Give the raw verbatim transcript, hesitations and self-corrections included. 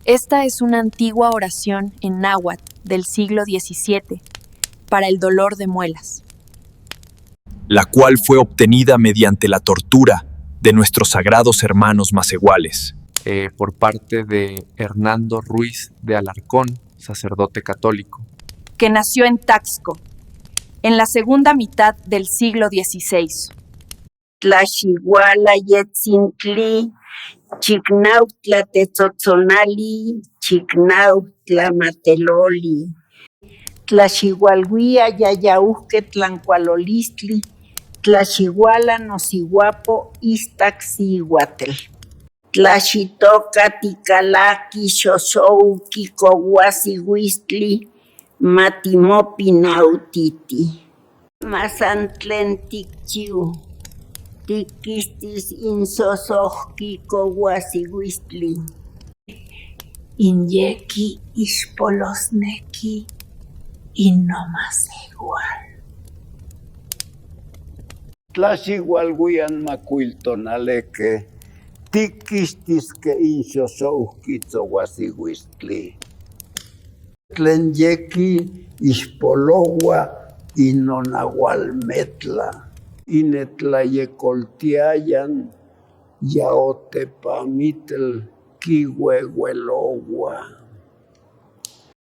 Esta es una antigua oración en náhuatl del siglo diecisiete para el dolor de muelas. La cual fue obtenida mediante la tortura de nuestros sagrados hermanos masehuales. Eh, por parte de Hernando Ruiz de Alarcón, sacerdote católico. Que nació en Taxco, en la segunda mitad del siglo dieciséis. Tlaxiuala Yetsintli, chiknautla tetzotzonali, chiknautla mateloli. Tlaxiualuia Yayauhketl Tlankualolistli, Tlaxiuala Nosiuapo Istaksiuatel. Tlaxitoka Tikalaki Xoxouki Kouasiuistli, Matimopinautiti. Masantlen tikchiu, tikkistis insosohki Kouasiuistli. Inyeki ixpolosneki, innomasehual. Tlaxiualuian makuiltonaleke, tikkistis ke insosohki Tsouasiuistli. Tlen yeki ixpoloua, innonahualmetla. Inetlayekoltiayan, yaotepamitl kiueueloua.